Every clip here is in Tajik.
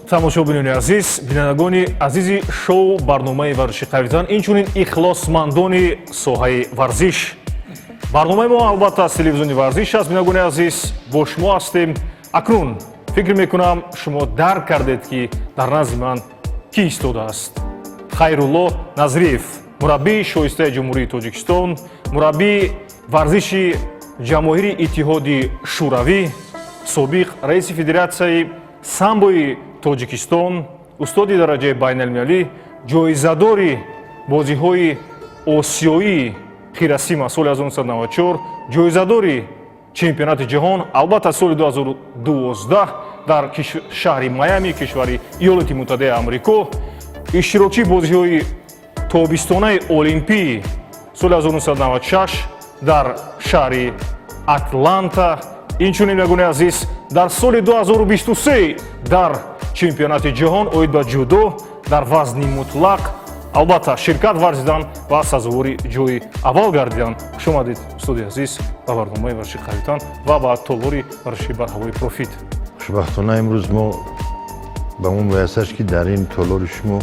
Тамошобинони азиз, бинандагони азизи шоу барномаи варзиши қавитан, инчунин ихлосмандони соҳаи варзиш, барномаи мо, албатта, аз телевизиони Варзиш аст. Бинандагони азиз, бо шумо ҳастем. Акнун фикр мекунам, шумо дарк кардед, ки дар назди ман кӣ истодааст: Хайрулло Назриев, мураббии шоистаи Ҷумҳурии Тоҷикистон, мураббии варзиши Ҷамоҳири Иттиҳоди Шӯравӣ, собиқ раиси Федератсияи самбои Тоҷикистон, устоди дараҷаи байналмилалӣ, ҷоизадори бозиҳои осиёии Хиросима соли 1994, ҷоизадори чемпионати ҷаҳон, албатта, соли 2012 дар шаҳри Майами, кишвари Иёлоти Муттаҳидаи Амрико, иштирокчии бозиҳои тобистонаи олимпии соли 1996 дар шаҳри Атланта, инчунин, бинандагони азиз, дар соли 2023 дар чемпионати ҷаҳон оид ба ҷудо дар вазни мутлақ, албатта, ширкат варзидан ва сазовори ҷои аввал гардидан. Хуш омадед, устоди азиз, ба барномаи варзиши қавитан ва ба толори варзиши барҳавои Профит. Хушбахтона, имрӯз мо ба мо муяссар шуд, ки дар ин толори шумо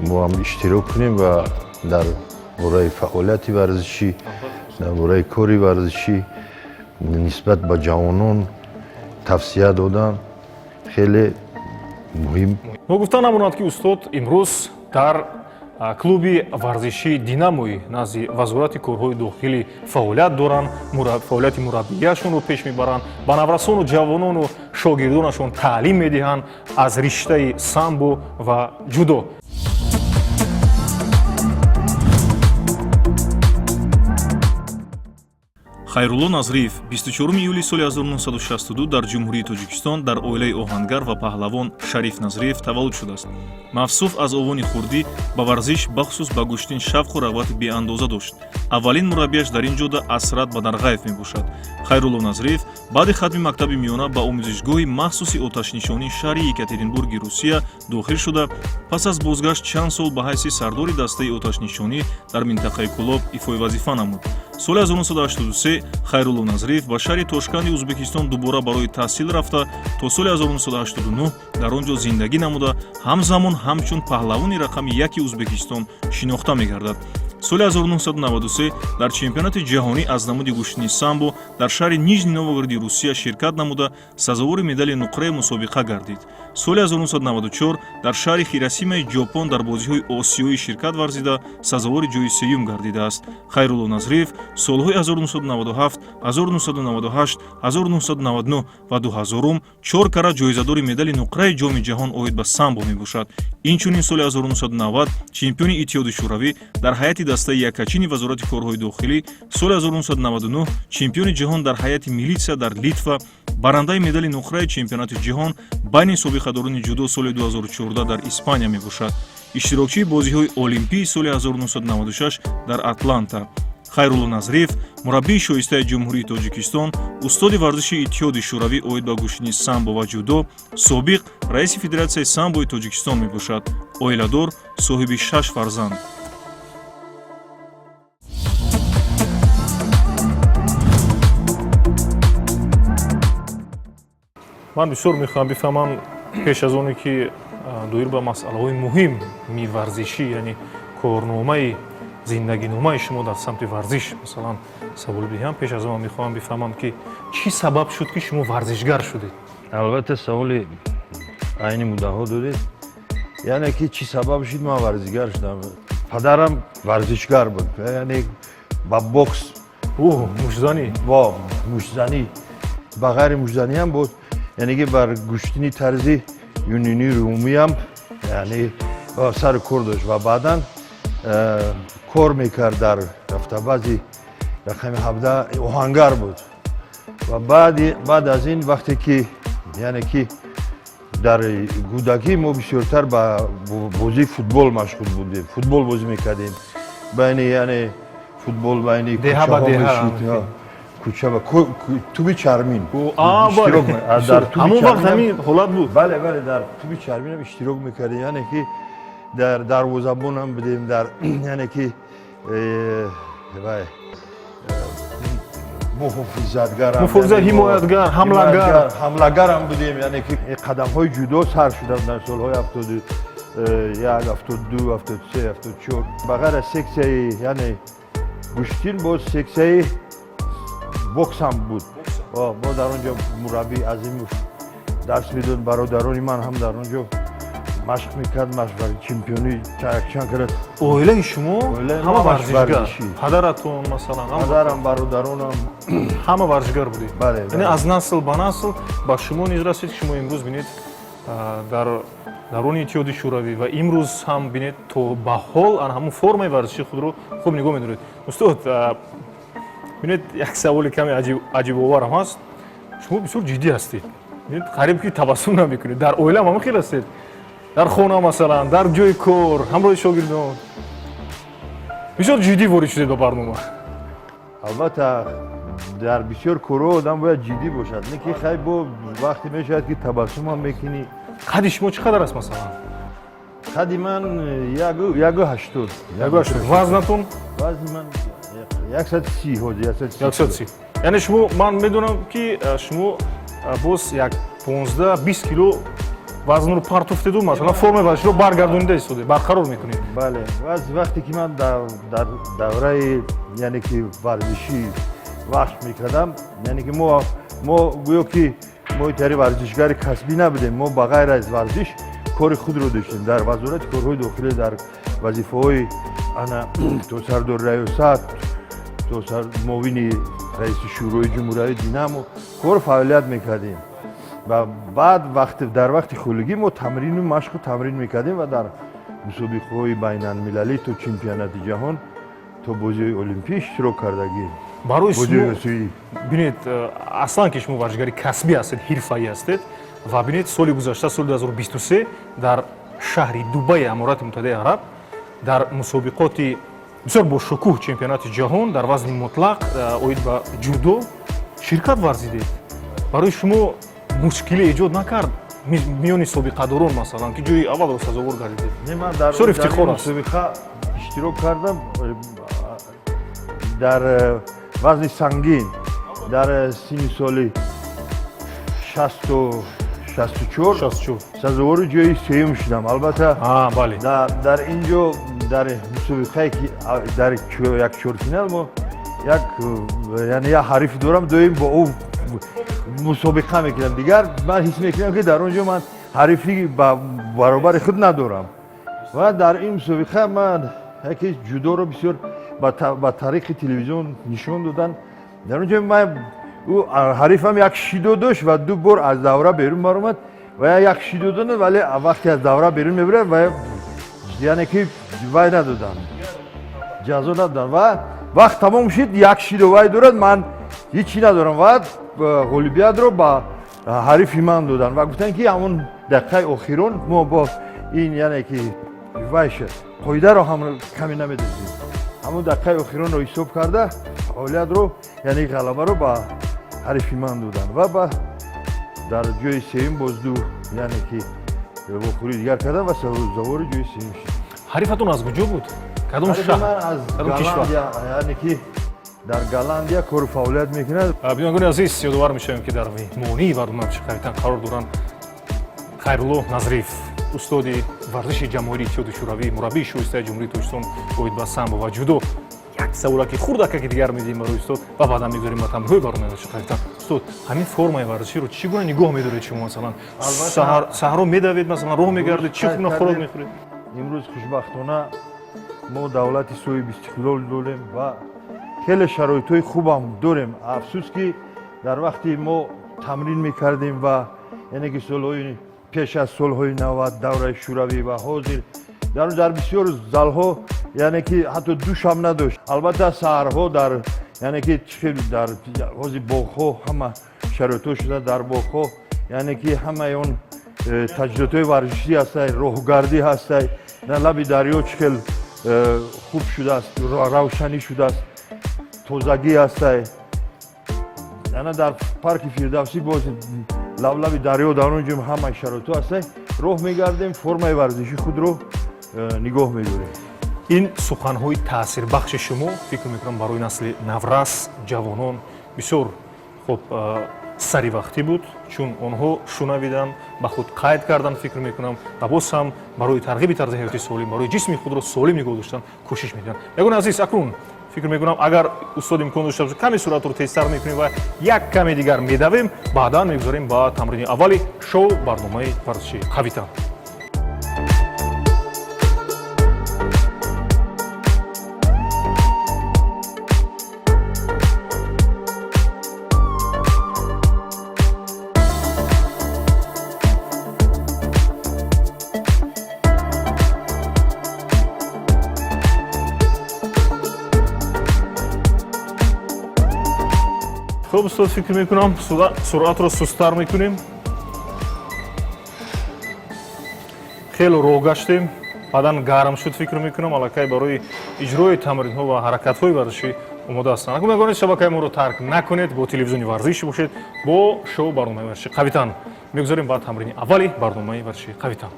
мо ҳам иштирок кунем ва дар бораи фаъолияти варзишӣ, дар бораи кори варзишӣ нисбат ба ҷавонон тавсия додан хеле муҳим. Ногуфта намонад, ки устод имрӯз дар клуби варзишии Динамои назди Вазорати корҳои дохилӣ фаъолият доранд, фаъолияти мураббияшонро пеш мебаранд, ба наврасону ҷавонону шогирдонашон таълим медиҳанд аз риштаи самбо ва ҷудо. Хайрулло Назриев 24 июли соли 1962 дар Ҷумҳурии Тоҷикистон дар оилаи оҳангар ва паҳлавон Шариф Назриев таваллуд шудааст. Мавсуф аз овони хурдӣ ба варзиш, бахусус ба гӯштин, шавқу рағбати беандоза дошт. Аввалин мураббияш дар ин ҷода Асрат Бадарғаев мебошад. Хайрулло Назриев баъди хатми мактаби миёна ба омӯзишгоҳи махсуси оташнишонии шаҳри Екатеринбурги Русия дохил шуда, пас аз бозгашт чанд сол ба ҳайси сардори дастаи оташнишонӣ дар минтақаи Кӯлоб ифои вазифа намуд. Соли 1983 Хайрулло Назриев ба шаҳри Тошканди Ӯзбекистон дубора барои таҳсил рафта, то соли 1989 дар он ҷо зиндагӣ намуда, ҳамзамон ҳамчун паҳлавони рақами яки Ӯзбекистон шинохта мегардад. Соли 1993 дар чемпионати ҷаҳонӣ аз намуди гӯштини самбо дар шаҳри Нижний Новгороди Русия ширкат намуда, сазовори медали нуқраи мусобиқа гардид. Соли 1994 дар шаҳри Хиросимаи Ҷопон дар бозиҳои осиёӣ ширкат варзида, сазовори ҷои сеюм гардидааст. Хайрулло Назриев солҳои 1997, 1998, 1999 ва 2000 чор карра ҷоизадори медали нуқраи Ҷоми ҷаҳон оид ба самбо мебошад. Инчунин соли 1990 чемпиони Иттиҳоди Шӯравӣ дар ҳайати дастаи якачини Вазорати корҳои дохилӣ, соли 1999 чемпиони ҷаҳон дар ҳайати милитсия дар Литва, барандаи медали нуқраи чемпионати ҷаҳон байни собиқадорони ҷудо соли 2014 дар Испания мебошад, иштирокчии бозиҳои олимпии соли 1996 дар Атланта. Хайрулло Назриев мураббии шоистаи Ҷумҳурии Тоҷикистон, устоди варзиши Иттиҳоди Шӯравӣ оид ба гӯштини самбо ва ҷудо, собиқ раиси Федератсияи самбои Тоҷикистон мебошад. Оиладор, соҳиби шаш фарзанд. Ман бисёр мехоҳам бифаҳмам, пеш аз оне ки доир ба масъалаҳои муҳими варзишӣ, яъне корномаи зиндагиномаи шумо дар самти варзиш, масалан, савол бидиҳам, пеш аз он мехоҳам бифаҳмам, ки чӣ сабаб шуд, ки шумо варзишгар шудед? Албатта, саволи айни муддаҳо додед, яъне ки чӣ сабаб шуд, ман варзишгар шудам. Падарам варзишгар буд, яъне ба бокс. О, муштзанӣ. Бо муштзанӣ, ба ғайри муштзаниам буд, яъне ки бар гӯштини тарзи юнонӣ, румиам, яъне сари кор дошт ва баъдан кор мекард дар автобази рақами 17, оҳангар буд. Ва баъд аз ин, вақте ки, яъне ки дар кӯдакӣ мо бисёртар ба бозии футбол машғул будем, футбол бозӣ мекардем байни, яъне футбол байни деҳа ба кӯчаҳо деҳа. мешуд, кӯча ба туби чармин. Бале, ҳамон вақт ҳамин ҳолат буд. Бале, дар туби чарминам иштирок мекардем, яъне ки дар дарвозабонам будем, дар, яъне ки вай, Муҳофизатгарам. Муҳофизат, ҳимоятгар, ҳамлагар. Ҳамлагарам будем, яъне ки қадамҳои ҷудо сар шуда дар солҳои 71, 72, 73, 74. Ба ғайр аз сексияи, яъне гӯштин, боз сексияи боксам буд. Бо дар он ҷо мураббӣ Азимов дарс медод, бародарони ман ҳам дар он ҷо машқ мекард, машқ чемпиони чанд карат. Оилаи шумо ҳама варзишгар? Падаратон, масалан? Падарам, бародаронам. Ҳама варзишгар будед? Бале. Яъне аз насл ба насл ба шумо низ расид. Шумо имрӯз, бинед, дар даврони Иттиҳоди Шӯравӣ ва имрӯз ҳам, бинед, то ба ҳол ан ҳамун формаи варзишии худро хуб нигоҳ медоред. Устод, бинед, як саволи каме аҷибоварам ҳаст. Шумо бисёр ҷиддӣ ҳастед, қариб ки табассум намекунед. Дар оилаам ҳамин хел ҳастед? Дар хона, масалан, дар ҷои кор, ҳамроҳи шогирдон? Бисёр ҷиддӣ ворид шудед ба барнома. Албатта, дар бисёр корҳо одам бояд ҷиддӣ бошад, не ки хай, бо вақте мешавад, ки табассумам мекунӣ. Қади шумо чӣ қадар аст, масалан? Қади ман 1,80. 1,80. Вазнатон? Вазни ман 130 ҳозир, 130. 130. Яъне шумо, ман медонам, ки шумо боз як 15-20 кило вазнро партофтеду, масалан, формаи варзиширо баргардонида истоде, барқарор мекунед. Бале, вақте ки ман дар давраи, яъне ки варзишӣ вақт мекардам, яъне ки мо гӯё ки мо тари варзишгари касбӣ набудем, мо ба ғайр аз варзиш кори худро доштем. Дар Вазорати корҳои дохилӣ дар вазифаҳои ана то сардори раёсат, то муовини раиси Шӯрои ҷумҳуриявии Динамо кор фаъолият мекардем ва баъд дар вақти холигӣ мо тамрину машқу тамрин мекардем ва дар мусобиқаҳои байналмилалӣ то чемпионати ҷаҳон, то бозиҳои олимпӣ иштирок кардагӣ. Барои бозиҳои осиёӣ. Бинед, аслан ки шумо варзишгари касбӣ ҳастед, ҳирфаӣ ҳастед ва бинед, соли гузашта, соли 2023, дар шаҳри Дубаи Аморати Муттаҳидаи Араб дар мусобиқоти бисёр бошукӯҳ, чемпионати ҷаҳон дар вазни мутлақ оид ба ҷудо ширкат варзидед. Барои шумо мушкилӣ эҷод накард миёни собиқадорон, масалан, ки ҷои аввалро сазовор гардидед? Не, ман дар Бисёр ифтихор аст. мусобиқа иштирок кардам дар вазни сангин, дар синни соли 64. 64. Сазовори ҷои сеюм шудам, албатта. Бале. Дар ин ҷо, дар мусобиқае ки дар як чорфинал мо як, яъне як ҳариф дорам, доим бо ӯ мусобиқа мекунам. Дигар ман ҳис мекунам, ки дар он ҷо ман ҳарифи ба баробари худ надорам ва дар ин мусобиқа ман яке ҷудоро бисёр ба тариқи телевизион нишон додан. Дар он ҷо ман ӯ ҳарифам як шидо дошт ва ду бор аз давра берун баромад ва як шидо доданд, вале вақте аз давра берун мебарад ва яъне ки вай надоданд, ҷазо надоданд ва вақт тамом шуд, як шидо вай дорад, ман ҳичи надорам ва ғолибиятро ба ҳарифи ман доданд ва гуфтанд, ки ҳамон дақиқаи охирон мо бо ин, яъне ки вай шуд, қоидаро ҳам каме намедонистем, ҳамон дақиқаи охиронро ҳисоб карда, фаъолиятро, яъне ғалабаро ба ҳарифи ман доданд ва ба дар ҷои сеюм боз ду, яъне ки вохӯрии дигар кардам ва сазовори ҷои сеюм шуд. Ҳарифатон аз куҷо буд? Кадом Ҳарифи шаҳр? ман аз Кадом кишвар? Голландия, яъне ки дар Голландия кору фаъолият мекунад. Бинандагони азиз, ёдовар мешавем, ки дар меҳмонии барномаи Қавитан қарор доранд Хайрулло Назриев, устоди варзиши ҷамоҳири Иттиҳоди Шӯравӣ, мураббии шоистаи Ҷумҳурии Тоҷикистон оид ба самбо ва ҷудо. Як саволаки хурдакаки дигар медиҳем барои устод ва баъдан мегузорем ба тамринҳои барномаи варзиши Қавитан. Устод, ҳамин формаи варзиширо чӣ гуна нигоҳ медоред шумо, масалан? Саҳро медавед, масалан, роҳ мегардед, чӣ гуна хӯрок мехӯред? Имрӯз хушбахтона мо давлати соҳиби истиқлол дорем ва хеле шароитҳои хубам дорем. Афсӯс, ки дар вақти мо тамрин мекардем ва яъне ки солҳои пеш аз солҳои 90, давраи шӯравӣ ва ҳозир, дар бисёр залҳо, яъне ки ҳатто душам надошт. Албатта, саҳарҳо дар, яъне ки чӣ хел дар ҳозир боғҳо ҳама шароитҳо шуда, дар боғҳо, яъне ки ҳамаи он таҷҳизотҳои варзишӣ ҳастай, роҳгардӣ ҳастай, дар лаби дарё чӣ хел хуб шудааст, равшанӣ шудааст, тозагӣ ҳастай. Ана дар парки Фирдавсӣ боз лаблаби дарё, дар он ҷо ҳамаи шароитҳо ҳастай. Роҳ мегардем, формаи варзиши худро нигоҳ медорем. Ин суханҳои таъсирбахши шумо, фикр мекунам, барои насли наврас, ҷавонон. Бисёр хуб, саривақтӣ буд, чун онҳо шунавиданд, ба худ қайд карданд, фикр мекунам, ва боз ҳам барои тарғиби тарзи ҳаёти солим, барои ҷисми худро солим нигоҳ доштан кӯшиш мекунанд. Ягони азиз, акнун фикр мекунам, агар устод имкон дошта бошад, каме суръатро тезтар мекунем ва як каме дигар медавем, баъдан мегузарем ба тамрини аввали шоу барномаи варзиши «Қавитан». Хуб, устод, фикр мекунам, суръатро сусттар мекунем. Хеле роҳ гаштем, бадан гарм шуд, фикр мекунам, аллакай барои иҷрои тамринҳо ва ҳаракатҳои варзишӣ омода ҳастанд. Акун мегонед, шабакаи моро тарк накунед, бо телевизиони варзиш бошед, бо шоу барномаи варзиши «Қавитан». Мегузорем ба тамрини аввали барномаи варзиши «Қавитан».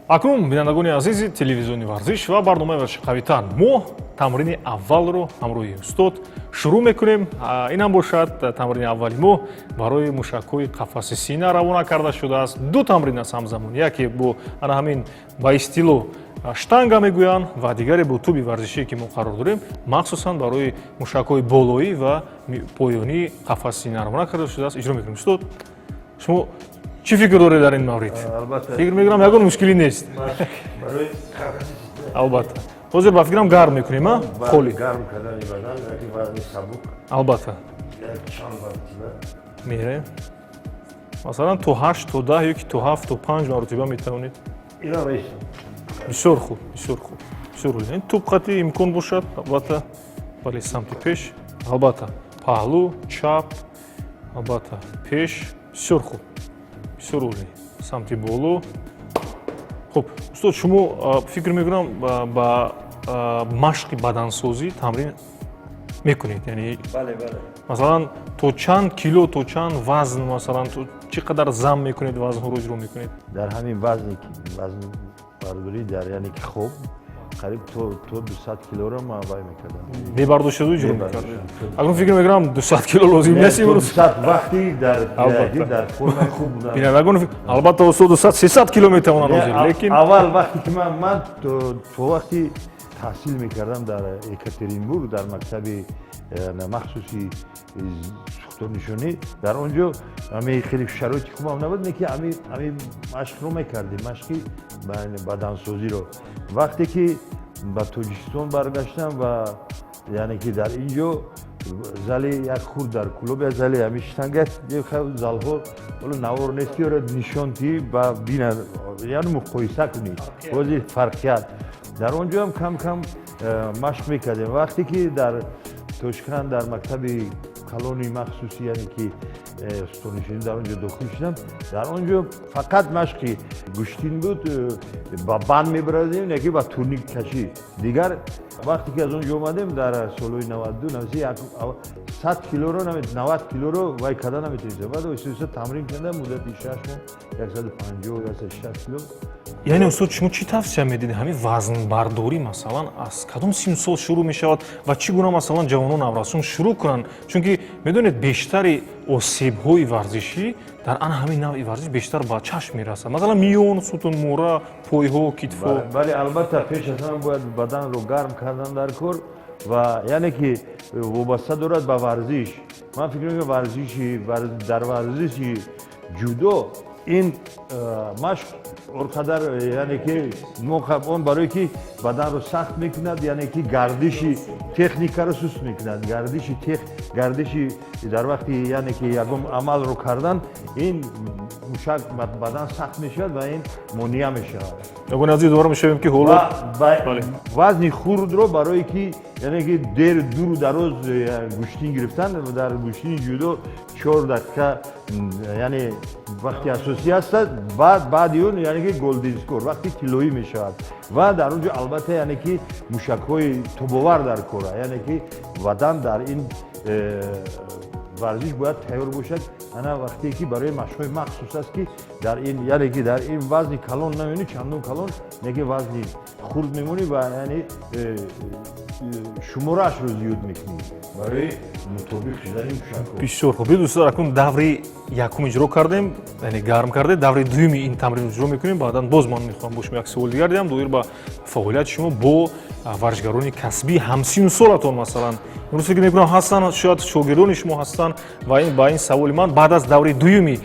Акнун, бинандагони азизи телевизиони варзиш ва барномаи варзиши «Қавитан», мо тамрини аввалро ҳамроҳи устод шурӯъ мекунем. Инам бошад тамрини аввали мо барои мушакҳои қафаси сина равона карда шудааст. Ду тамрин аст ҳамзамон: яке бо ана ҳамин, ба истилоҳ, штанга мегӯянд, ва дигаре бо туби варзишие, ки мо қарор дорем, махсусан барои мушакҳои болоӣ ва поёнии қафаси сина равона карда шудааст, иҷро мекунем. Устод, шумо чӣ фикр доред дар ин маврид? Албатта. Фикр мекунам, ягон мушкилӣ нест. Барои қафаси сина. Албатта, ҳозир ба фикрам, гарм мекунем, а холи. Гарм кардани бадан, яки вазни сабук, Албатта. як чанд маротиба. Мерем, масалан, то 8, то 10 ё ки то 7, то 5 маротиба метавонед. Ина мешам. Бисёр хуб, бисёр хуб, бисёр олӣ. Ин туп қати имкон бошад, албатта, бале, самти пеш, албатта, паҳлӯ, чап, албатта, пеш. Бисёр хуб, бисёр олӣ, самти боло. Хуб, устод, шумо фикр мекунам, ба машқи бадансозӣ тамрин мекунед, яъне Бале, бале. масалан, то чанд кило, то чанд вазн, масалан, то чӣ қадар зам мекунед, вазнҳоро иҷро мекунед? Дар ҳамин вазне ки вазн бардорӣ дар, яъне ки, хоб, қариб то 200 килоро ман вай мекардам. Мебардоштеду иҷро Мебардоштам. мекардед. Акнун фикр мекунам, 200 кило лозим нест То имрӯз. 200 вақти дар Албатта. дар формаи хуб будам. Бинандагон, албатта, устод 200, 300 кило метавонанд ҳозир, лекин Аввал вақте ки ман то вақти таҳсил мекардам дар Екатеринбург, дар мактаби махсуси сухторнишонӣ, дар он ҷо ҳами хеле шароити хубам набуд, лекин ҳами машқро мекардем, машқи бадансозиро. Вақте ки ба Тоҷикистон баргаштам ва, яъне ки, дар ин ҷо зали як хурд дар Кӯлоб, як зали ҳами штанга, залҳо ҳоло навор нест, ки ора нишон ки ба бина, яъне муқоиса кунӣ, бози фарқият. Дар он ҷо ҳам кам кам машқ мекардем. Вақте ки дар Тошканд дар мактаби калони махсуси, яъне ки, сухторнишонӣ, дар он ҷо дохил шудам, дар он ҷо фақат машқи гӯштин буд, ба банд мебарадем, яке ба турник кашӣ. Дигар вақте ки аз он ҷо омадем, дар солҳои 92, 100 килоро, 90 килоро вай карда наметавонистем. Баъд оҳиста оҳиста тамрин кардам, муддати 6 моҳ 150, 160 кило. Яъне, устод, шумо чӣ тавсия медиҳед? Ҳамин вазнбардорӣ, масалан, аз кадом синну сол шурӯъ мешавад ва чӣ гуна, масалан, ҷавонон, наврасон шурӯъ кунанд? Чунки медонед, бештари осебҳои варзишӣ дар ана ҳамин навъи варзиш бештар ба чашм мерасад, масалан, миён, сутунмӯра, пойҳо, китфҳо. Бале, албатта, пеш аз ҳама бояд баданро гарм кардан дар кор ва, яъне ки, вобаста дорад ба варзиш. Ман фикр мекунам, варзиши дар варзиши ҷудо ин машқ он қадар, яъне ки, он барое ки баданро сахт мекунад, яъне ки, гардиши техникаро суст мекунад, гардиши дар вақти, яъне ки, ягон амалро кардан, ин мушак, бадан сахт мешавад ва ин монеа мешавад. Ягон азиз, дубора мешавем, ки ҳоло Вазни хурдро барое ки, яъне ки, дер дуру дароз гӯштин гирифтан, дар гӯштини ҷудо 4 дақиқа, яъне, вақти асосӣ ҳастад. Баъди он, яъне ки, golden score, вақти тиллоӣ мешавад ва дар он ҷо, албатта, яъне ки, мушакҳои тобовар дар кора, яъне ки, бадан дар ин. Варзиш бояд тайёр бошад. Ана вақте ки барои машқҳои махсус аст, ки дар ин, яъне ки дар ин вазни калон намемонӣ, чандон калон неки, вазни хурд мемонӣ ва яъне шумораашро зиёд мекунӣ барои мутобиқ шудани мушакҳо. Бисёр хуб. Дӯстон, акнун даври якум иҷро кардем, яъне гарм кардем. Даври дуюми ин тамрин иҷро мекунем. Баъдан боз ман мехоҳам бо шумо як савол дигар диҳам доир ба фаъолияти шумо бо варзишгарони касбии ҳамсину солатон. Масалан, имрӯз фикр мекунам, ҳастанд, шояд шогирдони шумо ҳастанд ва ба ин саволи ман баъд аз даври дуюми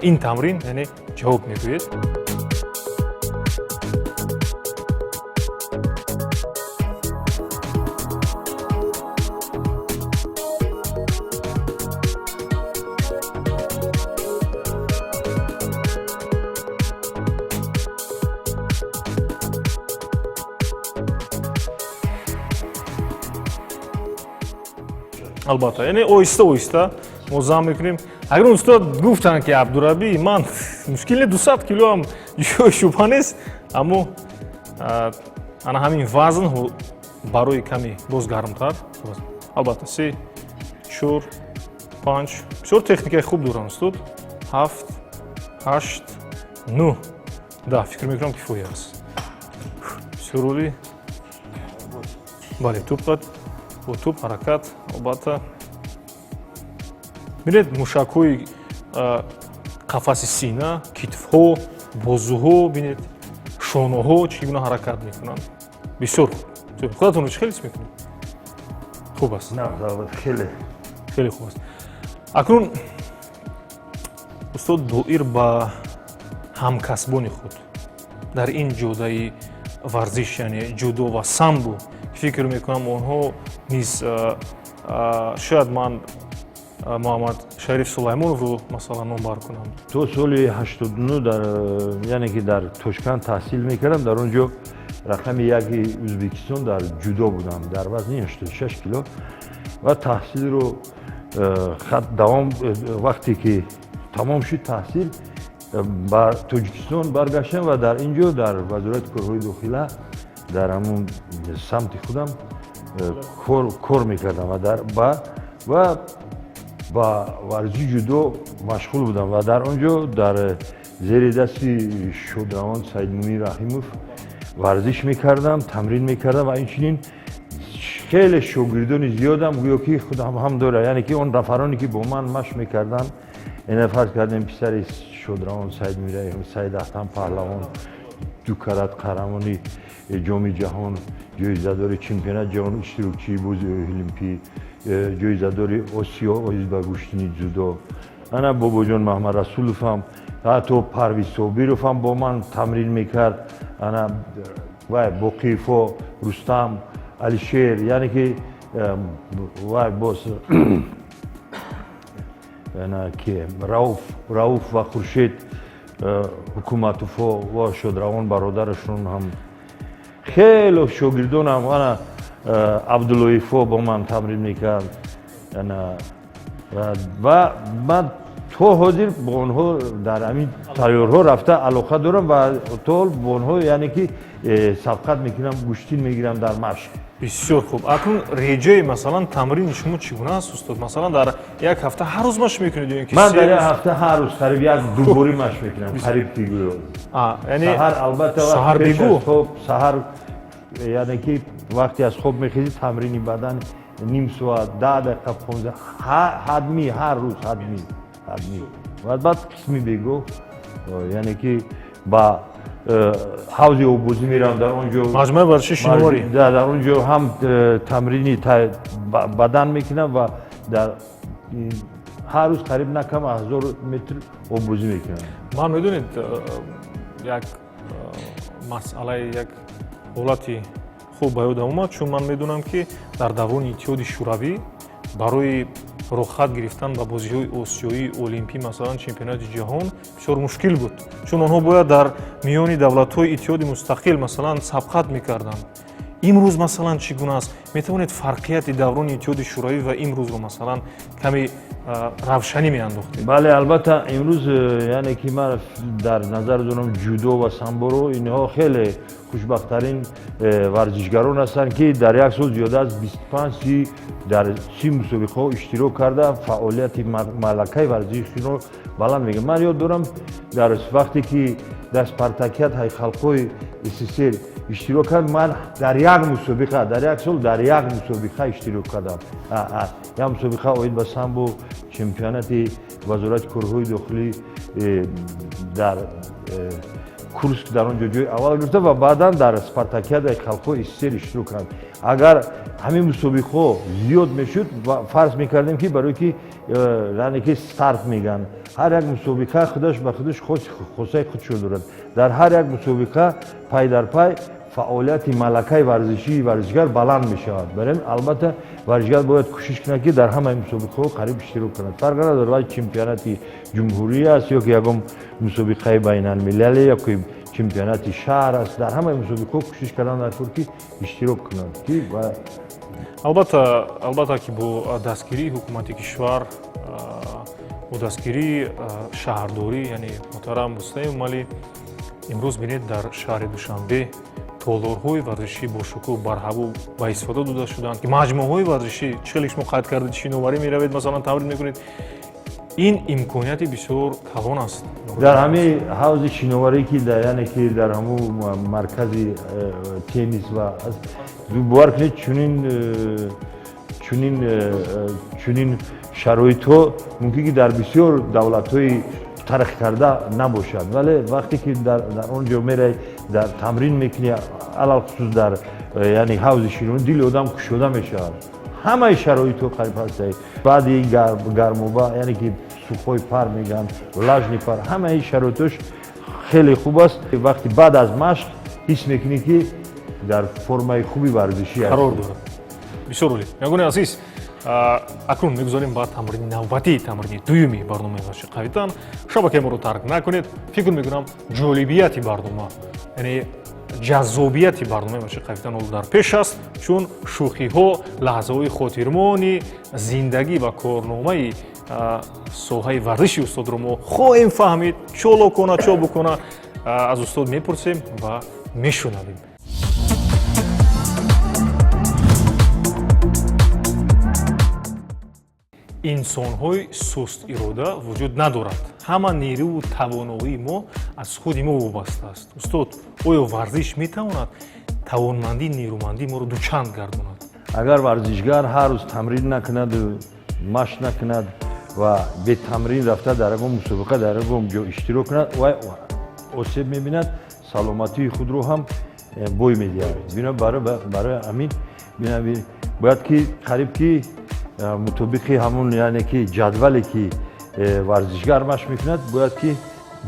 ин тамрин, яъне, ҷавоб мегӯед. Албатта, яъне оҳиста оҳиста мо зам мекунем. Агар устод гуфтанд, ки Абдурабӣ, ман мушкил не, 200 килоам ҷои шубҳа нест, аммо ана ҳамин вазн барои каме боз гармтар. Албатта, се, чор, панҷ. Бисёр техникаи хуб доранд устод. Ҳафт, ҳашт, нӯҳ, 10. Фикр мекунам, кифоя аст. Бисёр олӣ. Бале, тӯпқат бо тӯп ҳаракат. Албатта, бинед, мушакҳои қафаси сина, китфҳо, бозуҳо, бинед, шонаҳо чӣ гуна ҳаракат мекунанд. Бисёр хуб. Худатонро чӣ хел ҳис мекунед? Хуб аст? Хеле. Хеле хуб аст. Акнун, устод, доир ба ҳамкасбони худ дар ин ҷодаи варзиш, яъне ҷудо ва самбо, фикр мекунам, онҳо низ, шояд ман Муҳаммад Шариф Сулаймоновро, масалан, номбар кунам. То соли 89 дар, яъне ки дар Тошканд таҳсил мекардам. Дар он ҷо рақами яки Ӯзбекистон дар ҷудо будам дар вазни 86 кило ва таҳсилро хат давом. Вақте ки тамом шуд таҳсил, ба Тоҷикистон баргаштам ва дар ин ҷо дар Вазорати корҳои дохила дар ҳамун самти худам кор мекардам ва ва ба варзиши ҷудо машғул будам ва дар он ҷо дар зери дасти шодравон Саидмумин Раҳимов варзиш мекардам, тамрин мекардам ва инчунин хеле шогирдони зиёдам гӯё ки худам ҳам дора, яъне ки он нафароне ки бо ман машқ мекарданд. Ина, фарз кардем, писари шодравон Саидмумин Раҳимов, Саид Ахтам Паҳлавон, ду карат қаҳрамони Ҷоми ҷаҳон, ҷоизадори чемпионати ҷаҳон, иштирокчии бозиҳои олимпӣ, ҷоизадори Осиё оид ба гӯштини ҷудо, ана Бобоҷон Маҳмадрасуловам, ҳатто Парвиз Собировам бо ман тамрин мекард, ана вай Боқиевҳо, Рустам, Алишер, яъне ки вай боз ки Рауф ва Хуршед Ҳукуматовҳо ва шодравон бародарашон ҳам, хеле шогирдонам, ана Абдуллоевҳо бо ман тамрин мекард ва ман то ҳозир бо онҳо дар ҳамин тайёрҳо рафта алоқа дорам ва то бо онҳо, яъне ки, сабқат мекунам, гӯштин мегирам дар машқ. Бисёр хуб. Акнун реҷаи, масалан, тамрини шумо чӣ гуна аст, устод? Масалан, дар як ҳафта ҳар рӯз машқ мекунед ё ин ки Ман дар як ҳафта ҳар рӯз қариб як дуборӣ машқ мекунам, қариб ки гӯё. Яъне саҳар, албатта. Саҳар бегу? Саҳар, яъне ки вақте аз хоб мехезӣ, тамрини бадан ним соат, 10 дақиқа, 15 ҳатмӣ, ҳар рӯз ҳатмӣ, ҳатмӣ. Ва баъд қисми бегоҳ, яъне ки ба ҳавзи оббозӣ меравам, дар он ҷо Маҷмӯаи варзиши Шиноварӣ. Дар он ҷо ҳам тамрини бадан мекунам ва дар ҳар рӯз қариб на кам аз 1000 метр оббозӣ мекунам. Ман, медонед, як масъалаи, як ҳолати хуб ба ёдам омад, чун ман медонам, ки дар даврони Иттиҳоди Шӯравӣ барои роҳхат гирифтан ба бозиҳои осиёии олимпӣ, масалан, чемпионати ҷаҳон, бисёр мушкил буд, чун онҳо бояд дар миёни давлатҳои иттиҳоди мустақил, масалан, сабқат мекарданд. Имрӯз, масалан, чӣ гуна аст? Метавонед фарқияти даврони Иттиҳоди Шӯравӣ ва имрӯзро, масалан, каме равшанӣ меандохтед? Бале, албатта, имрӯз, яъне ки ман дар назар дорам ҷудо ва самборо, инҳо хеле хушбахттарин варзишгарон ҳастанд, ки дар як сол зиёда аз 25 дар 30 мусобиқаҳо иштирок карда, фаъолияти малакаи варзиширо баланд мегиранд. Ман ёд дорам, дар вақте ки дар спартакиадаи халқҳои СССР иштирок кард, ман дар як мусобиқа, дар як сол дар як мусобиқа иштирок кардам. Як мусобиқа оид ба самбо, чемпионати Вазорати корҳои дохилӣ дар Курск, дар он ҷо ҷои аввал гирифта ва баъдан дар спартакиадаи халқҳои СССР иштирок кардам. Агар ҳамин мусобиқаҳо зиёд мешуд, фарз мекардем, ки барои ки яъне ки старт мегӯянд, ҳар як мусобиқа худаш ба худаш хосаи худшо дорад. Дар ҳар як мусобиқа пай дар пай фаъолияти малакаи варзишии варзишгар баланд мешавад. Барои ҳамин, албатта, варзишгар бояд кӯшиш кунад, ки дар ҳамаи мусобиқаҳо қариб иштирок кунад. Фарқ надорад, вай чемпионати ҷумҳурӣ аст ё ки ягон мусобиқаи байналмилалӣ, ё ки чемпионати шаҳр аст, дар ҳамаи мусобиқаҳо кӯшиш кардан дар кор, ки иштирок кунад, ки Албатта, албатта, ки бо дастгирии ҳукумати кишвар, бо дастгирии шаҳрдорӣ, яъне муҳтарам Рустам Эмомалӣ, имрӯз бинед, дар шаҳри Душанбе толорҳои варзишӣ бошукӯҳ, барҳаво ба истифода дода шуданд, ки маҷмӯаҳои варзишӣ, чӣ хеле шумо қайд кардед, шиноварӣ меравед, масалан, тамрин мекунед. Ин имконияти бисёр калон аст. Дар ҳамин ҳавзи шиноварӣ, ки яъне ки дар ҳамун маркази теннис ва бовар кунед, чунин шароитҳо мумкин ки дар бисёр давлатҳои тараққӣ карда набошад, вале вақте ки дар он ҷо мерай, дар тамрин мекунӣ, алалхусус дар яъне ҳавзи шиноварӣ, дили одам кушода мешавад. Ҳамаи шароитҳо қариб ҳастае. Баъди гармоба, яъне ки сухой пар мегӯянд, влажный пар, ҳамаи шароитош хеле хуб аст. Вақти баъд аз машқ ҳис мекунӣ, ки дар формаи хуби варзишӣ қарор дорад. Бисёр олӣ. Ягони азиз, акнун мегузорем ба тамрини навбатӣ, тамрини дуюми барномаи варзиши қавитан. Шабакаи моро тарк накунед. Фикр мекунам, ҷолибияти барнома, яъне ҷаззобияти барномаи варзиши қавитан ҳоло дар пеш аст, чун шӯхиҳо, лаҳзаҳои хотирмони зиндагӣ ва корномаи соҳаи варзиши устодро мо хоҳем фаҳмид. Чолокона, чобукона аз устод мепурсем ва мешунавем. Инсонҳои сустирода вуҷуд надорад. Ҳама нерӯву тавоноии мо аз худи мо вобаста аст. Устод, оё варзиш метавонад тавонмандӣ, нерӯмандии моро дучанд гардонад? Агар варзишгар ҳар рӯз тамрин накунаду машқ накунад ва бетамрин рафта дар ягон мусобиқа, дар ягон ҷо иштирок кунад, вай осеб мебинад, саломатии худро ҳам бой медиҳад. Барои ҳамин бояд ки қариб ки мутобиқи ҳамун, яъне ки ҷадвале ки варзишгар машқ мекунад, бояд ки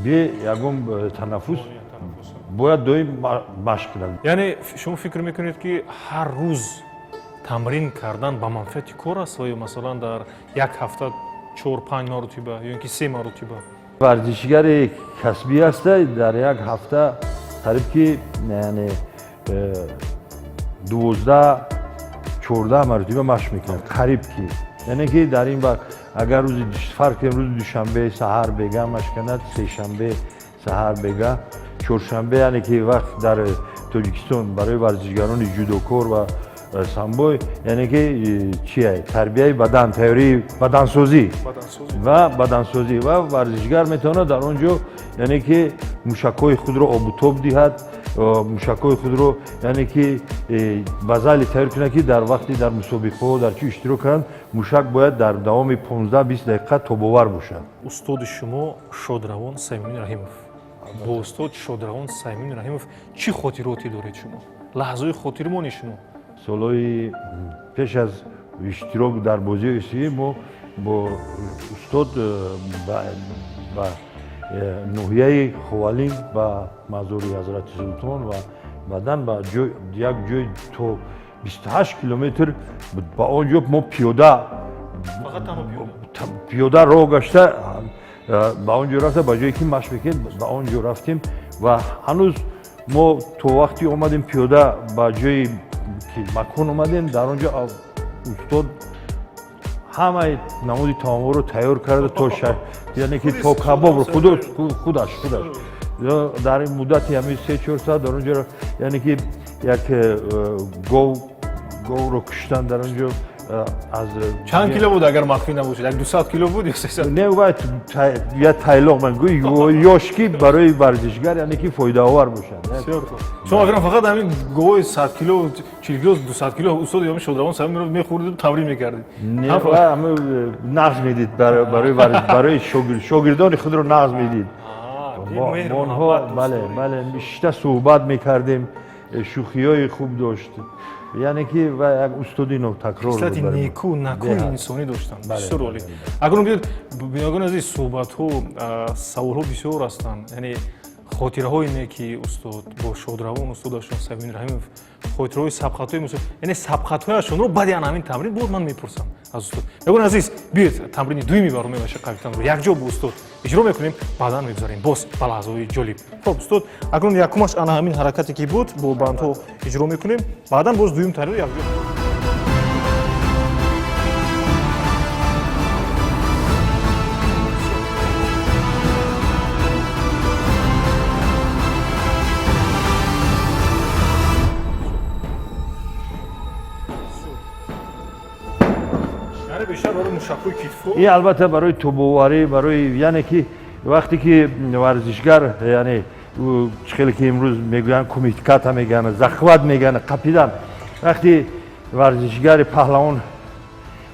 бе ягон танаффус бояд доим машқ кунад. Яъне шумо фикр мекунед, ки ҳар рӯз тамрин кардан ба манфиати кор аст ва ё, масалан, дар як ҳафта чор, панҷ маротиба ё ин ки се маротиба? Варзишгари касбӣ аста, дар як ҳафта қариб ки, яъне 12, 14 маротиба машқ мекунад қариб ки. Яъне ки дар ин вақт, агар рӯзи, фарқ кунем, рӯзи душанбе саҳар бега машқ кунад, сешанбе саҳар бега, чоршанбе, яъне ки вақт дар Тоҷикистон барои варзишгарони ҷудокор ва самбой, яъне ки чия, тарбияи бадан, тайёрии бадансозӣ ва варзишгар метавонад дар он ҷо, яъне ки мушакҳои худро обутоб диҳад, мушакҳои худро, яъне ки ба зали тайёр кунад, ки дар вақти дар мусобиқаҳо, дар чӣ иштирок кунанд, мушак бояд дар давоми 15-20 дақиқа тобовар бошад. Устоди шумо шодравон Саймумин Раҳимов, бо устод шодравон Саймумин Раҳимов чӣ хотироте доред шумо, лаҳзаҳои хотирмони шумо? Солҳои пеш аз иштирок дар бозиҳои осиёӣ мо бо устод ба ноҳияи Ховалинг, ба мазори Ҳазрати Султон ва баъдан ба як ҷой то 28 километр, ба он ҷо мо пиёда пиёда роҳ гашта ба он ҷо рафта, ба ҷое ки машқ мекунем, ба он ҷо рафтем ва ҳанӯз мо то вақти омадем пиёда ба ҷои ки макон омадем, дар он ҷо устод ҳамаи намуди таомҳоро тайёр карда, то яъне ки то кабобро худаш дар ин муддати ҳамин 3-4 соат дар он ҷо, яъне ки як говро куштан дар он ҷо. Аз чанд кило буд, агар махфӣ набошад, як 200 кило буд ё 300? Не, вай я тайлоқ, ман гӯй ёш, ки барои варзишгар, яъне ки фоидаовар бошад. Шумо агар фақат ҳамин говои 100 кило, 40 кило, 200 кило устод ё шодравон Самимов мехӯрдид, тамрин мекардид? Не, нағз медид, барои шогирдони худро нағз медид. Онҳо, бале, бале, шишта суҳбат мекардем, шӯхиҳои хуб дошт, яъне ки ва як устоди нотакрор. Хислати неку накуи инсонӣ доштанд, бисёр олӣ. Акнун биёд, бинандагони азиз, суҳбатҳо, саволҳо бисёр ҳастанд, яъне хотираҳои неки устод бо шодравон устодашон Самин Раҳимов, хотираҳои сабқатҳои, яъне сабқатҳояшонро баъди ан ҳамин тамрин боз ман мепурсам аз устод. Бинандагони азиз, биёед, тамрини дуюми барномаи варзиши қавитанро якҷо бо устод иҷро мекунем, баъдан мегузарем боз ба лаҳзаҳои ҷолиб. Хоб, устод, акнун якумаш ана ҳамин ҳаракате ки буд, бо бандҳо иҷро мекунем, баъдан боз дуюм тамринро якҷо. Ин албатта барои тобоварӣ, барои, яъне ки вақте ки варзишгар, яъне чӣ хеле ки имрӯз мегӯянд, кумитката мегӯянд, захват мегӯянд, қапидан, вақти варзишгари паҳлавон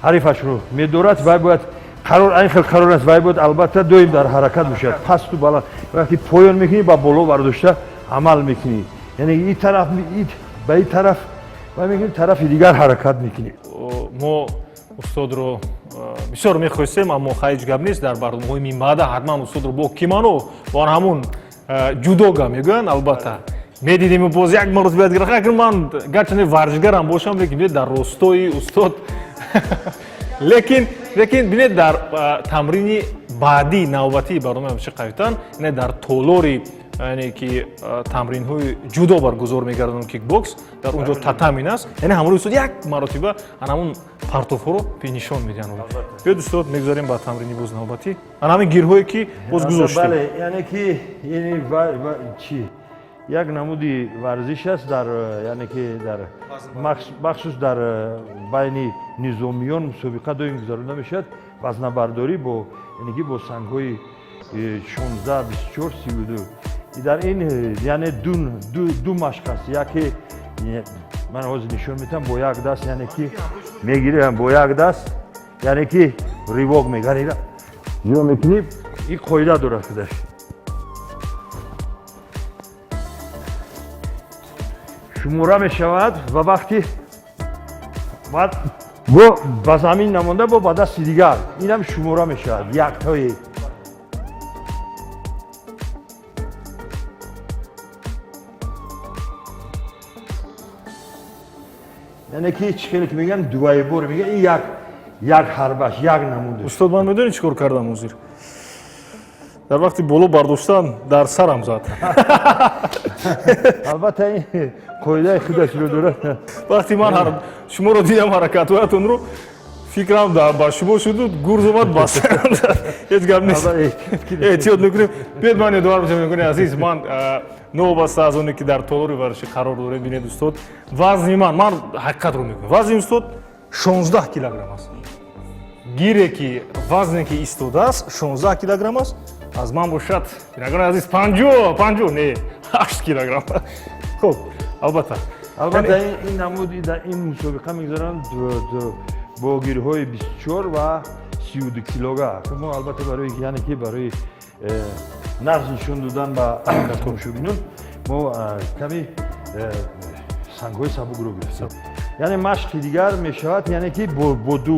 ҳарифашро медорад, вай бояд қарор, айн хел қарор аст, вай бояд албатта доим дар ҳаракат бошад, пасту баланд. Вақти поён мекунӣ, ба боло бардошта амал мекунӣ, яъне ин тараф, ба ин тараф вай мекунӣ, тарафи дигар ҳаракат мекунӣ. Мо устодро бисёр мехостем, аммо ҳеҷ гап нест, дар барномаҳои минбаъда ҳатман устодро бо кимоно, бо ҳамун ҷудога мегӯянд, албатта медидем, боз як маротиба дигар. Акн ман гарчанде варзишгарам бошам, лекин бинед, дар ростои устод, лекин бинед, дар тамрини баъдии навбатии барномаи варзиши қавитан, яъне дар толори, яъне ки тамринҳои ҷудо баргузор мегардонанд, кикбокс, дар он ҷо татамин аст, яъне ҳамроҳи устод як маротиба ана ҳамун партовҳоро нишон медиҳанд. Биёд, устод, мегузарем ба тамрини боз навбатӣ, ана ҳамин гирҳое ки боз гузоштем. Бале, яъне ки чи як намуди варзиш аст дар, яъне ки дар махсус дар байни низомиён мусобиқа доим гузаронида мешавад, вазнабардорӣ бо, яъне ки бо сангҳои 16, 24, 32. Дар ин, яъне ду машқ аст. Яке ман ҳозир нишон медиҳам, бо як даст, яъне ки мегирам бо як даст, яъне ки рывок мегарӣ, ҷо мекунӣ, ин қоида дорад худаш. Шумора мешавад ва вақти баъд бо ба замин намонда, бо ба дасти дигар, инам шумора мешавад, яктои. Яъне ки чӣ хеле ки мегӯянд, двоеборье мегӯянд, ин як ҳарбаш, як намудаш. Устод, ман медонед чӣ кор кардам ҳозир? Дар вақти боло бардоштан дар сарам зад. Албатта, ин қоидаи худашро дорад. Вақти ман шуморо дидам, ҳаракатҳоятонро, фикрам ба шумо шуду гурз омад, ба сарам зад. Ҳеҷ гап нест, эҳтиёт мекунем. Биёед, ман ёдовар мешавам, бинандагони азиз, ман новобаста аз оне ки дар толори варзишӣ қарор дорем, бинед, устод, вазни ман ҳақиқатро мегӯям, вазни устод 16 килограмм аст. Гире ки вазне ки истодааст 16 килограмм аст, аз ман бошад, бинандагони азиз, 50 не, 8 килограмм. Хуб, албатта. Албатта, ин намуди дар ин мусобиқа мегузаранд бо гирҳои 24 ва 32 килога. Мо албатта барои, яъне ки барои нағз нишон додан ба тамошобинон мо ками сангҳои сабукро гирифтем. Яъне машқи дигар мешавад, яъне ки бо ду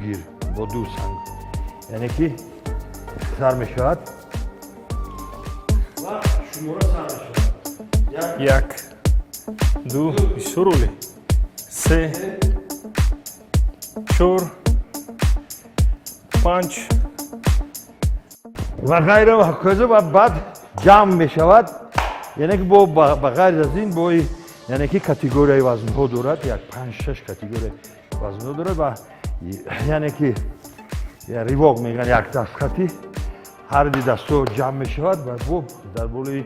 гир, бо ду санг, яъне ки сар мешавад ва шумора сар мешавад. Як, ду, бисёр олӣ, се, чор, панҷ ва ғайра ва ҳаказа. Ва баъд ҷамъ мешавад, яъне ки бо ба ғайр аз ин бо Яъне ки категорияи вазнҳо дорад, як панҷ-шаш категорияи вазнҳо дорад ва яъне ки рывок мегӯянд, як дастхати ҳарди дастҳо ҷамъ мешавад ва бо дар болои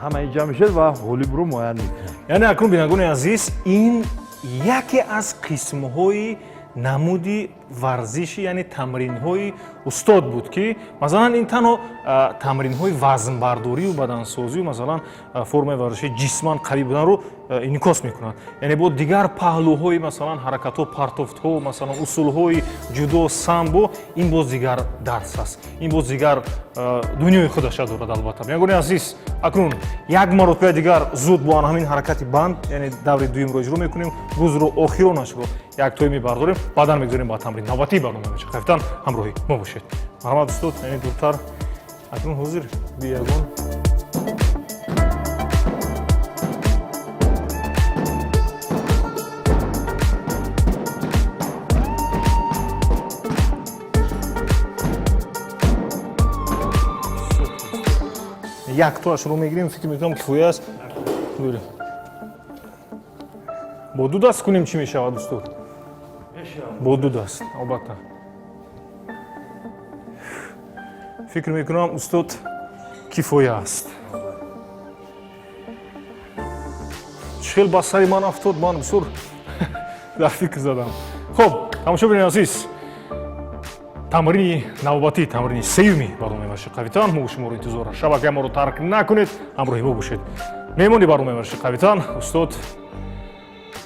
ҳамаи ҷамъ мешавад ва ғолибро муайян мекунад. Яъне акнун, бинандагони азиз, ин яке аз қисмҳои намуди варзиши, яъне тамринҳои устод буд, ки масалан ин танҳо тамринҳои вазнбардорию бадансозию, масалан, формаи варзиши ҷисман қавӣ буданро инъикос мекунад, яъне бо дигар паҳлӯҳои, масалан, ҳаракатҳо, партофтҳо, масалан, усулҳои ҷудо, самбо. Ин боз дигар дарс аст, ин боз дигар дунёи худаша дорад. Албатта, бинандагони азиз, акнун як маротиба дигар зуд бо ҳамин ҳаракати банд, яъне даври дуюмро иҷро мекунем, гузро охиронашро яктоӣ мебардорем, баъдан мегузорем ба тамрин навбатии барнома мешавад. Қавитан ҳамроҳи мо бошед. Марҳамат, устод. Яъне дуртар акнун ҳозир биягон яктоашро мегирем, фикр мекунам, кифоя аст. Бо ду даст кунем, чӣ мешавад, устод? Бо ду даст, албатта. Фикр мекунам, устод, кифоя аст. Чӣ хел ба сари ман афтод, ман бисёр дар фикр задам. Хуб, тамошобинони азиз, тамрини навбатӣ, тамрини сеюми барномаи варзиши қавитан мо шуморо интизор. Шабакаи моро тарк накунед, ҳамроҳи мо бошед. Меҳмони барномаи варзиши қавитан устод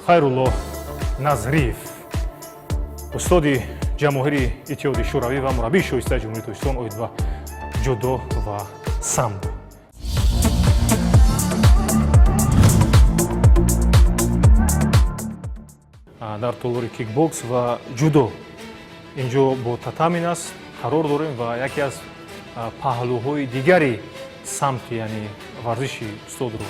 Хайрулло Назриев, устоди Ҷамоҳири Иттиҳоди Шӯравӣ ва мураббии шоистаи Ҷумҳурии Тоҷикистон оид ба ҷудо ва самбо. Дар толори кикбокс ва ҷудо инҷо бо татамин аст қарор дорем ва яке аз паҳлӯҳои дигари самти, яъне варзиши устодро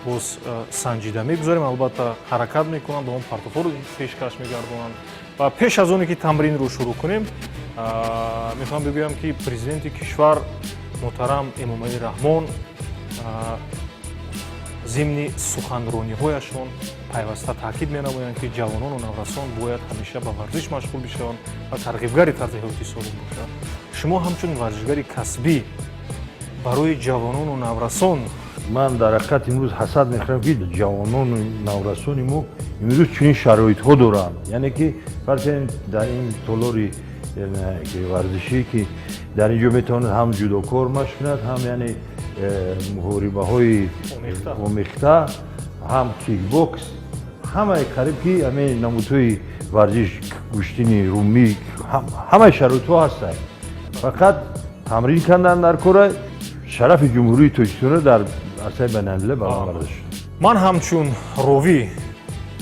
боз санҷида мегузарем. Албатта, ҳаракат мекунанд ва он партофҳоро пешкаш мегардонанд. Ва пеш аз оне ки тамринро шурӯъ кунем, мехоҳам бигӯям, ки президенти кишвар муҳтарам Эмомалӣ Раҳмон зимни суханрониҳояшон пайваста таъкид менамоянд, ки ҷавонону наврасон бояд ҳамеша ба варзиш машғул бишаванд ва тарғибгари тарзи ҳаёти солим бошанд. Шумо ҳамчун варзишгари касбӣ барои ҷавонону наврасон? Ман дар ҳақиқат имрӯз ҳасад мехӯрам, ки ҷавонону наврасони мо имрӯз чунин шароитҳо доранд. Яъне ки фарз кунем, дар ин толори варзишӣ, ки дар ин ҷо метавонад ҳам ҷудокор машқ кунад, ҳам яъне муҳорибаҳои омехта, ҳам кикбокс, ҳамаи қариб ки ҳамаи намудҳои варзиш, гӯштини румӣ, ҳамаи шароитҳо ҳастанд. Фақат тамрин кардан дар кора. Шарафи Ҷумҳурии Тоҷикистонро дар арсаи байналмилал баланд барда шуд. Ман ҳамчун ровӣ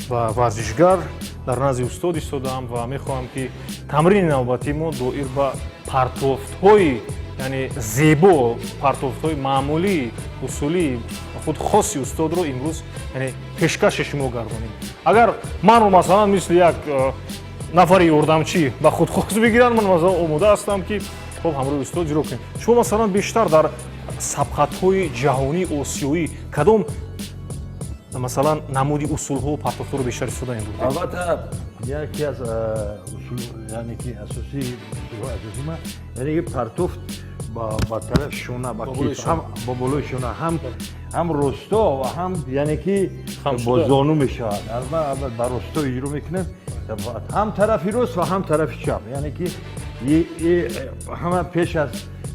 ва варзишгар дар назди устод истодаам ва мехоҳам, ки тамрини навбатии мо доир ба партофтҳои, яъне зебо, партофтҳои маъмулӣ, усулӣ худ хоси устодро имрӯз, яъне, пешкаши шумо гардонем. Агар манро, масалан, мисли як нафари ёрдамчӣ ба худ хос бигиранд, ман, масалан, омода ҳастам, ки хоб ҳамроҳи устод иҷро кунем. Шумо, масалан, бештар дар сабқатҳои ҷаҳонӣ, осиёӣ кадом, масалан, намуди усулҳо, партофтҳоро бештар истифода мебурдед? Албатта, яке аз усул, яъне ки асосии усулҳои асосии ман, яъне ки партофт ба тараф шона, ба ҳам ба болои шона, ҳам росто ва ҳам, яъне ки бо зону мешавад. Албатта, ба росто иҷро мекунем, ҳам тарафи рост ва ҳам тарафи чап. Яъне ки ҳама пеш аз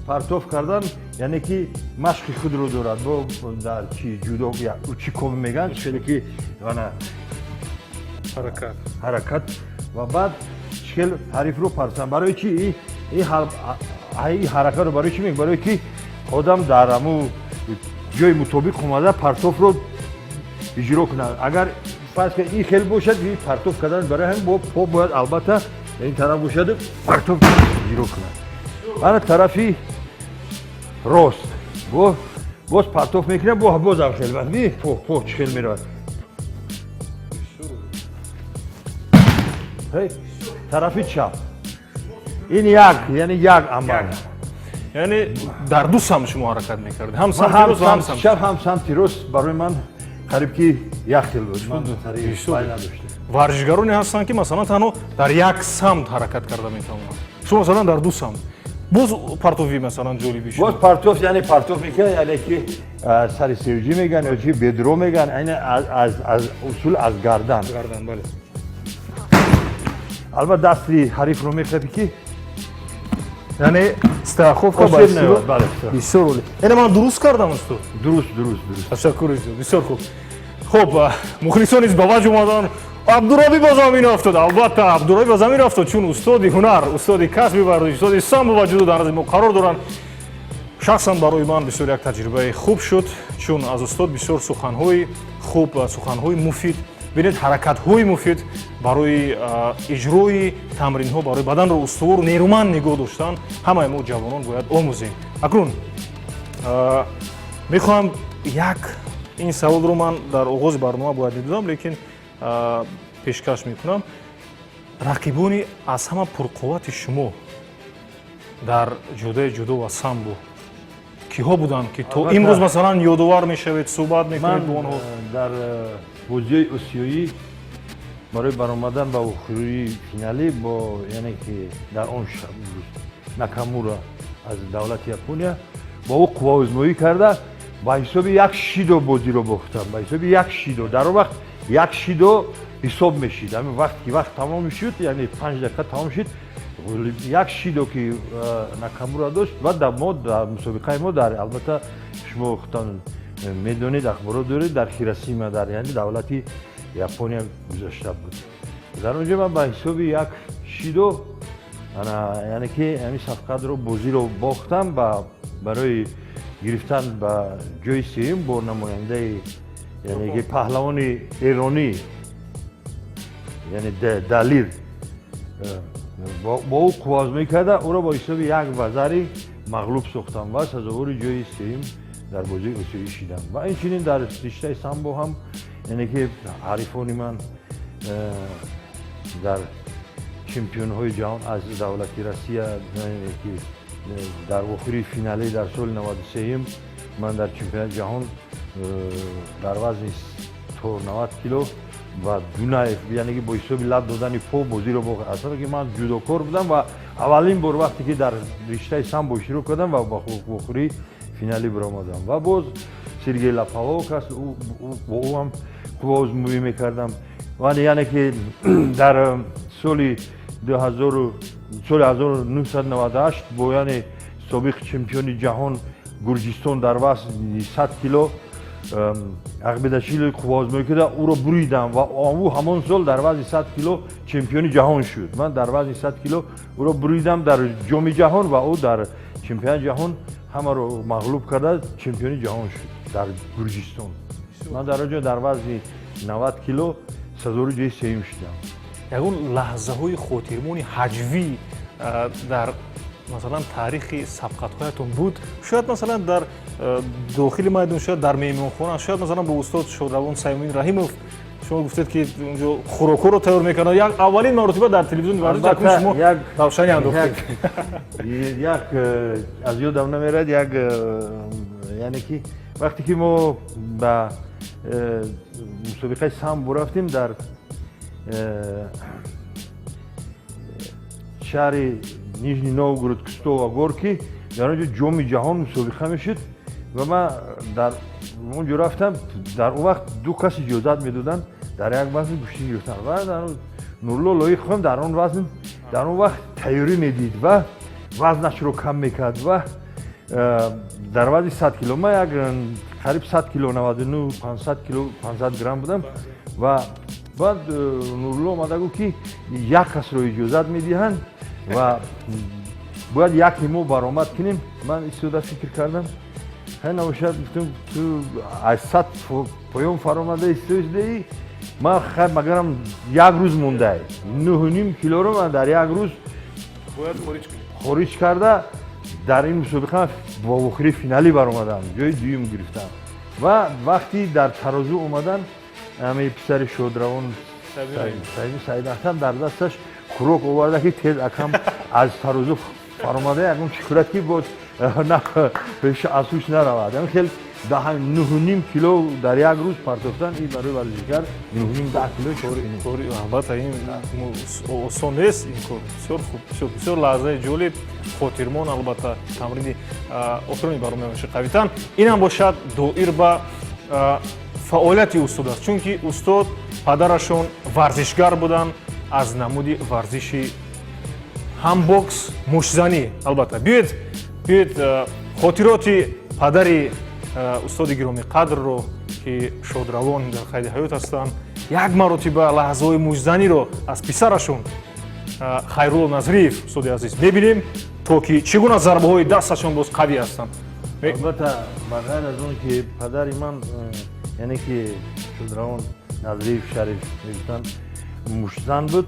партоф кардан, яъне ки машқи худро дорад. Бо дар чи ҷудо учикоми мегӯянд, челе ки ана ҳаракат, ҳаракат ва баъд чхел ҳарифро партан. Барои чи ин ҳаракатро барои чи мегӯ? Барои ки одам дар ҳаму ҷои мутобиқ омада партофро иҷро кунад. Агар фарз кунед, ин хел бошад, ин партоф кардан барои ҳамин бо по бояд, албатта, ин тараф бошаду партоф иҷро кунад. Ана тарафи рост боз партоф мекунад, бозам хел по чӣ хел меравад. Тарафи чап, ин як, яъне як амал. Яъне дар ду самт шумо ҳаракат мекардед, ҳам самти рост ва ҳам самти чап, ҳам самти рост. Барои ман Қариб ки як хел буд, ман надоштем. Варзишгароне ҳастанд, ки масалан танҳо дар як самт ҳаракат карда метавонанд, шумо масалан дар ду самт. Боз партови масалан ҷолиби шумо? Боз партов, яъне партов мекунад, яъне ки сари севҷӣ меган ё чи бедро меган, яъне аз усул аз гардан. Гардан, бале. Албатта, дасти ҳарифро мехапӣ, ки Яъне страховка. Бале. Бисёр олӣ. Яъне ман дуруст кардам, устод? Дуруст, дуруст, дуруст. Ташаккур, бисёр хуб. Хуб, мухлисон низ ба ваҷ омаданд. Абдуробӣ ба замин афтод. Албатта, Абдуробӣ ба замин афтод, чун устоди ҳунар, устоди касби варзиш, устоди самбо ва ҷудо дар назди мо қарор доранд. Шахсан барои ман бисёр як таҷрибаи хуб шуд, чун аз устод бисёр суханҳои хуб, суханҳои муфид, бинед, ҳаракатҳои муфид барои иҷрои тамринҳо, барои баданро устувору нерӯманд нигоҳ доштан ҳамаи мо ҷавонон бояд омӯзем. Акнун мехоҳам як ин саволро ман дар оғози барнома бояд медодам, лекин пешкаш мекунам. Рақибони аз ҳама пурқуввати шумо дар ҷодаи ҷудо ва самбо киҳо буданд, ки то имрӯз масалан ёдовар мешавед, суҳбат мекунед бо онҳо? Дар бозиҳои осиёӣ барои баромадан ба охирии финалӣ бо, яъне ки дар он Накамура аз давлати Япония, бо ӯ қувваозмоӣ карда, ба ҳисоби як шидо бозиро бохтам, ба ҳисоби як шидо. Дар он вақт як шидо ҳисоб мешид. Ҳамин вақт ки вақт тамом шуд, яъне 5 дақиқа тамом шуд, як шидо ки Накамура дошт. Ва мо дар мусобиқаи мо дар, албатта, шумо худтон медонед, ахборот доред, дар Хиросима, дар, яъне, давлати Япония гузашта буд. Дар он ҷо ман ба ҳисоби як шидо, яъне ки ҳамин сабқатро, бозиро бохтам. Ба барои гирифтан ба ҷои сеюм бо намояндаи, яъне ки паҳлавони эронӣ, яъне Далир, бо ӯ қувваозмоӣ карда, ӯро бо ҳисоби як вазари мағлуб сохтам ва сазовори ҷои сеюм дар бозии осиёӣ шидам. Ва инчунин дар риштаи самбо ҳам, яъне ки ҳарифони ман дар чемпионҳои ҷаҳон аз давлати Россия, яъне ки дар охири финалӣ дар соли 93-юм ман дар чемпионати ҷаҳон дар вазни то 90 кило ва Дунаев, яъне ки бо ҳисоби лат додани по бозиро бохт. Асаре ки ман ҷудокор будам ва аввалин бор вақте ки дар риштаи самбо иштирок кардам ва ба охири финалӣ баромадам. Ва боз Сергей Лаповок аст, бо ӯ ҳам қувваозмоӣ мекардам. Вале, яъне ки дар соли соли 1998 бо, яъне, собиқ чемпиони ҷаҳон Гурҷистон дар вазни 100 кило Ақбедашвили қувваозмоӣ карда, ӯро буридам ва ӯ ҳамон сол дар вазни 100 кило чемпиони ҷаҳон шуд. Ман дар вазни 100 кило ӯро буридам дар Ҷоми ҷаҳон ва ӯ дар чемпионати ҷаҳон ҳамаро мағлуб карда, чемпиони ҷаҳон шуд дар Гурҷистон. Ман дар он ҷо дар вазни 90 кило сазовори ҷои сеюм шудам. Ягон лаҳзаҳои хотирмони ҳаҷвӣ дар масалан таърихи сабқатҳоятон буд? Шояд масалан дар дохили майдон, шояд дар меҳмонхона, шояд масалан бо устод шодравон Саймумин Раҳимов. Шумо гуфтед, ки унҷо хӯрокҳоро тайёр мекарданд. Як аввалин маротиба дар телевизиони варзиш акнун шумо равшанӣ андохтед. Як аз ёдам намерад, як, яъне ки вақте ки мо ба мусобиқаи самбо рафтем дар шаҳри Нижний Новгород, Кустова Горки, дар он ҷо Ҷоми ҷаҳон мусобиқа мешуд ва ман дар он ҷо рафтам. Дар он вақт ду кас иҷозат медоданд дар як вазн гӯштӣ гирифтан ва Нурулло Лоиқов дар он вазн дар он вақт тайёрӣ медид ва вазнашро кам мекард ва дар вазни 100 кило, ман як қариб 100 кило, 99 500 кило 500 грамм будам. Ва баъд Нурулло омада гуфт, ки як касро иҷозат медиҳанд ва бояд яке мо баромад кунем. Ман истода фикр кардам, хай, набошад, гуфтам, ту аз 100 поён фаромада истодаи, ман хай магарам як рӯз мондай, 9,5 килоро ман дар як рӯз хориҷ карда, дар ин мусобиқа бо охири финалӣ баромадам, ҷои дуюм гирифтам. Ва вақти дар тарозу омадан, ҳамаи писари шодравон Саидахтам дар дасташ хӯрок оварда, ки тез акам аз тарозу фаромада, ягон чӣ хӯрад, ки боз аз ҳуш наравад. Ҳамин хел. 9.5 кило дар як рӯз партофтан, ин барои варзишгар 9.5, 10 кило кори. Албатта, ин осон нест ин кор. Бисёр хуб, бисёр лаҳзаи ҷолиб, хотирмон. Албатта, тамрини охирони барномаи Варзиши қавитан инам бошад, доир ба фаъолияти устод аст, чунки устод, падарашон варзишгар буданд аз намуди варзиши ҳам бокс, муштзанӣ. Албатта, биёед хотироти падари устоди гиромиқадрро, ки шодравон дар қайди ҳаёт ҳастанд, як маротиба лаҳзаҳои муштзаниро аз писарашон Хайрулло Назриев, устоди азиз, мебинем, то ки чӣ гуна зарбаҳои дасташон боз қавӣ ҳастанд. Албатта, ба ғайр аз он ки падари ман, яъне ки шодравон Назриев Шариф мегуфтанд, муштзан буд,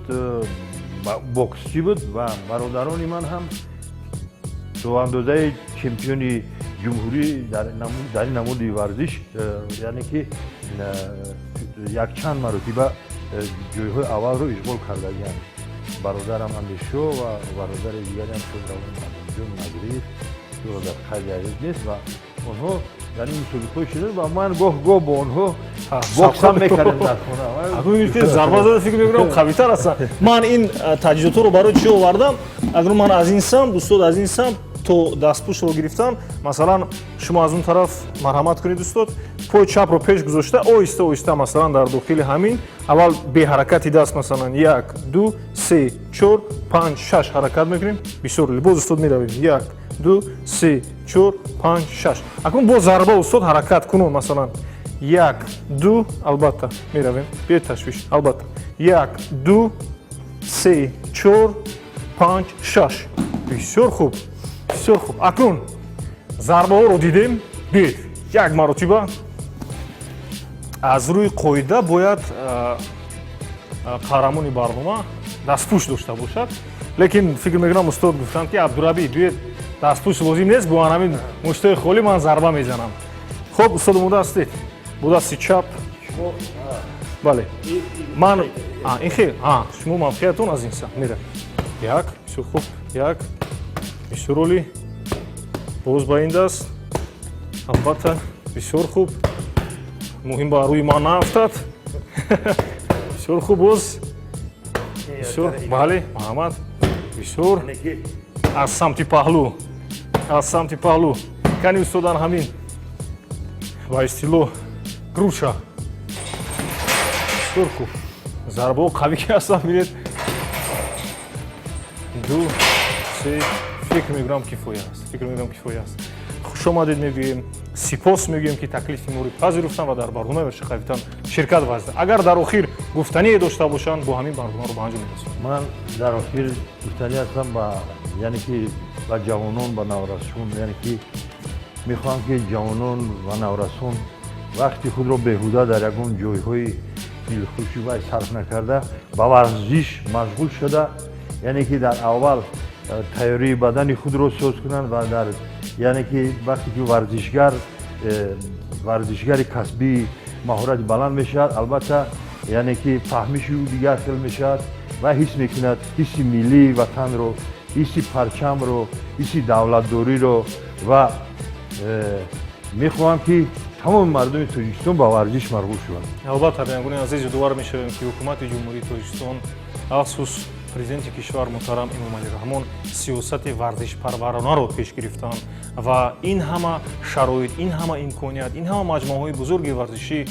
боксчӣ буд ва бародарони ман ҳам то андозаи чемпиони ҷумҳурӣ дар ин намуди варзиш, яъне ки якчанд маротиба ҷойҳои аввалро ишғол кардагианд. Бародарам Андешо ва бародари дигариам шодравон Азизҷон Назриев, ки дар қайди ҳаёт нест, ва онҳо дар ин мусобиқаҳо шуда ва ман гоҳ гоҳ бо онҳо боксам мекардем дар хона. Зарба зада, фикр мекунам, қавитар ҳастанд. Ман ин таҷҳизотҳоро барои чӣ овардам? Агар ман аз ин самт, устод аз ин самт то дастпӯшро гирифтан, масалан, шумо аз он тараф марҳамат кунед, устод. Пои чапро пеш гузошта, оҳиста оҳиста, масалан, дар дохили ҳамин аввал беҳаракати даст, масалан, як, ду, се, чор, панҷ, шаш ҳаракат мекунем. Бисёр боз, устод, меравем: як, ду, се, чор, панҷ, шаш. Акнун бо зарба, устод, ҳаракат кунон, масалан, як, ду. Албатта, меравем бе ташвиш. Албатта, як, ду, се, чор, панҷ, шаш. Бисёр хуб, бисёр хуб. Акнун зарбаҳоро дидем. Биёед, як маротиба аз рӯи қоида бояд қаҳрамони барнома дастпӯш дошта бошад, лекин фикр мекунам, устод гуфтанд, ки Абдурабӣ, биёед, дастпӯш лозим нест, бо ҳамин муштои холӣ ман зарба мезанам. Хуб, устод, омода ҳастед? Бо дасти чап, бале. Ман ин хел, шумо мавқеятон аз ин самт мера. Як, бисёр хуб, як, бисёр олӣ. Боз ба ин даст, албатта. Бисёр хуб, муҳим ба рӯи ман наафтад. Бисёр хуб, боз, бисёр, бале, марҳамат. Бисёр, аз самти паҳлӯ, аз самти паҳлӯ. Кани, устодан, ҳамин ба истилоҳ груша. Бисёр хуб, зарбаҳо қавӣ ки ҳастанд, бинед. Ду, се, фикр мекунам, кифоя аст, фикр мекунам, кифоя аст. Хушомадед мегӯем, сипос мегӯем, ки таклифи моро пазируфтанд ва дар барномаи Варзиши қавитан ширкат варзиданд. Агар дар охир гуфтание дошта бошанд, бо ҳамин барномаро ба анҷом мерасонем. Ман дар охир гуфтанӣ ҳастам ба, яъне ки ба ҷавонон, ба наврасон, яъне ки мехоҳам, ки ҷавонон ва наврасон вақти худро беҳуда дар ягон ҷойҳои дилхушӣ вай сарф накарда, ба варзиш машғул шуда, яъне ки дар аввал тайёрии бадани худро соз кунанд ва дар, яъне ки вақте ки варзишгар, варзишгари касбӣ маҳорати баланд мешавад, албатта, яъне ки фаҳмиши ӯ дигар хел мешавад ва ҳис мекунад ҳисси миллии ватанро, ҳисси парчамро, ҳисси давлатдориро. Ва мехоҳам, ки тамоми мардуми Тоҷикистон ба варзиш марғуб шаванд. Албатта, бинандагони азиз, ёдовар мешавем, ки ҳукумати Ҷумҳурии Тоҷикистон, ахсус президенти кишвар муҳтарам Эмомалӣ Раҳмон, сиёсати варзишпарваронаро пеш гирифтанд ва ин ҳама шароит, ин ҳама имконият, ин ҳама маҷмӯаҳои бузурги варзишӣ,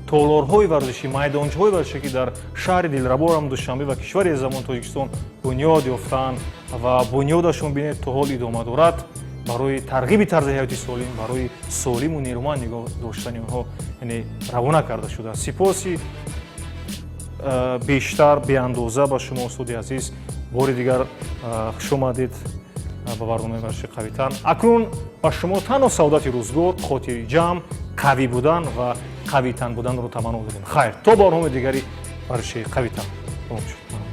толорҳои варзишӣ, майдончаҳои варзишӣ, ки дар шаҳри дилраборам Душанбе ва кишвари замон Тоҷикистон бунёд ёфтаанд ва бунёдашон, бинед, то ҳол идома дорад, барои тарғиби тарзи ҳаёти солим, барои солиму нерӯманд нигоҳ доштани онҳо, яъне равона карда шудааст. Сипоси бештар, беандоза ба шумо, устоди азиз. Бори дигар хушомадед ба барномаи Варзиши қавитан. Акнун ба шумо танҳо саодати рӯзгор, хотири ҷамъ, қавӣ будан ва қавитан буданро таманно дорем. Хайр, то барномаи дигари Варзиши қавитан. Тамом шуд.